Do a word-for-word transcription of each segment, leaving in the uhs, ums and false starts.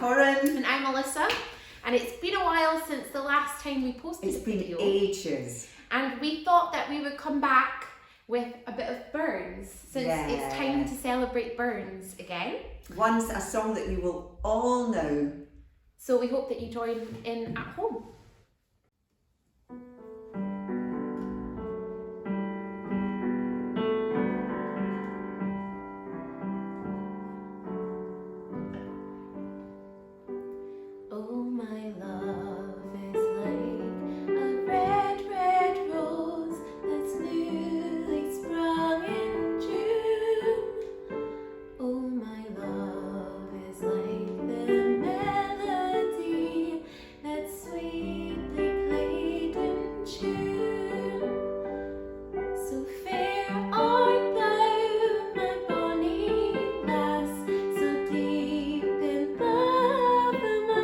Corin. And I'm Melissa. And it's been a while since the last time we posted a video. It's been ages. And we thought that we would come back with a bit of Burns, since it's time to celebrate Burns again. Once a song that you will all know. So we hope that you join in at home. Oh, my love is like a red, red rose that's newly sprung in June. Oh, my love is like the melody that's sweetly played in tune. So fair art thou, my bonny lass, so deep in love am I,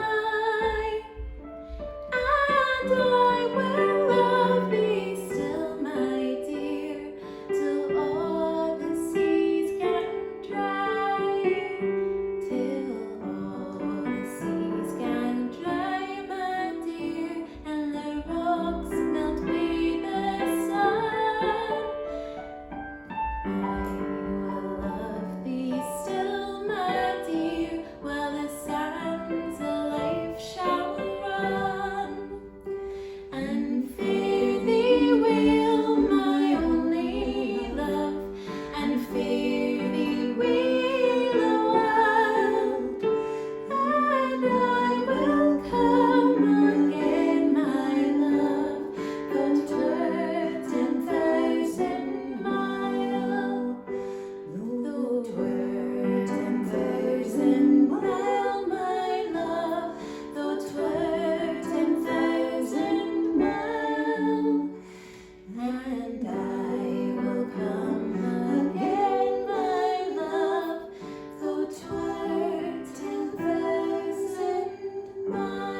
and I will love thee still, my dear, till all the seas can dry, till all the seas can dry, my dear, and the rocks melt wi the sun. I will love thee still, my dear, while the sands o life shall run. And fare thee weel, my only love, and fare thee weel a while, and I will come again, my love, though 'twere ten thousand mile. Though 'twere ten thousand mile, my love, though 'twere ten thousand mile, and I will come again, my love, though 'twere ten thousand mile.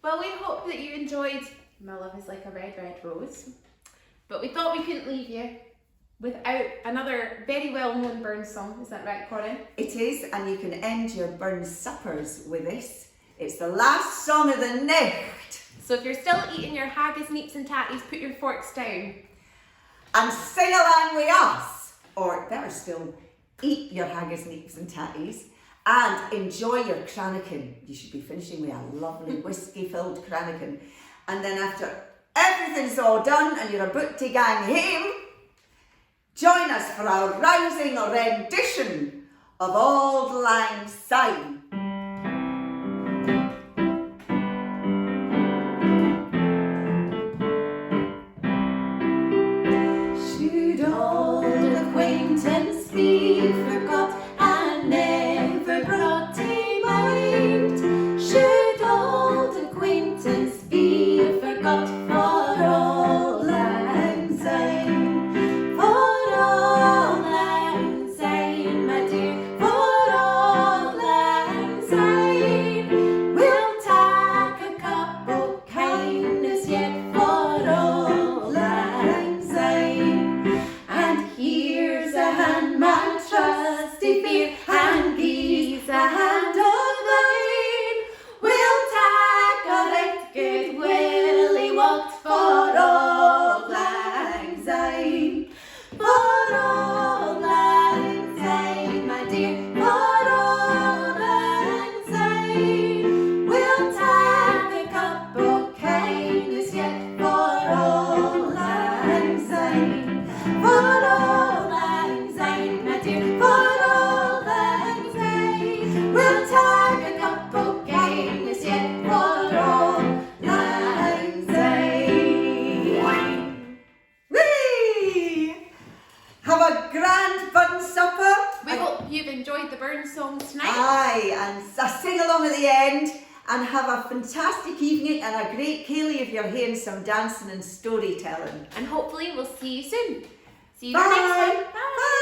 Well, we hope that you enjoyed My Love Is Like a Red, Red Rose, but we thought we couldn't leave you without another very well-known Burns song. Is that right, Corin? It is, and you can end your Burns suppers with this. It's the last song of the nicht. So if you're still eating your haggis, neeps and tatties, put your forks down. And sing along with us, or better still, eat your haggis, neeps and tatties, and enjoy your crannikin. You should be finishing with a lovely whisky-filled crannikin. And then after everything's all done and you're aboot to gang hame, join us for a rousing rendition of Auld Lang Syne. Should auld acquaintance be forgot and never brought to mind? Should auld acquaintance be forgot for auld lang syne? For auld lang syne, my dear, for auld lang syne. We'll tak a cup o kindness yet for auld lang syne. And here's a hand, my trusty fere, and gie's a hand o thine. We'll tak a right good willy walk for auld lang syne. For auld lang syne, my dear, for auld lang syne. We'll tak a cup o kindness yet for auld lang syne. For auld lang syne, my dear, for auld lang syne. We'll tak a cup o kindness yet for auld lang syne. Whee! Have a grand bun supper. We hope you've enjoyed the Burns songs tonight. Aye, and s-, a sing along at the end, and have a fantastic evening and a great cèilidh if you're hearing some dancing and storytelling. And hopefully we'll see you soon. See you next time. Bye. Bye.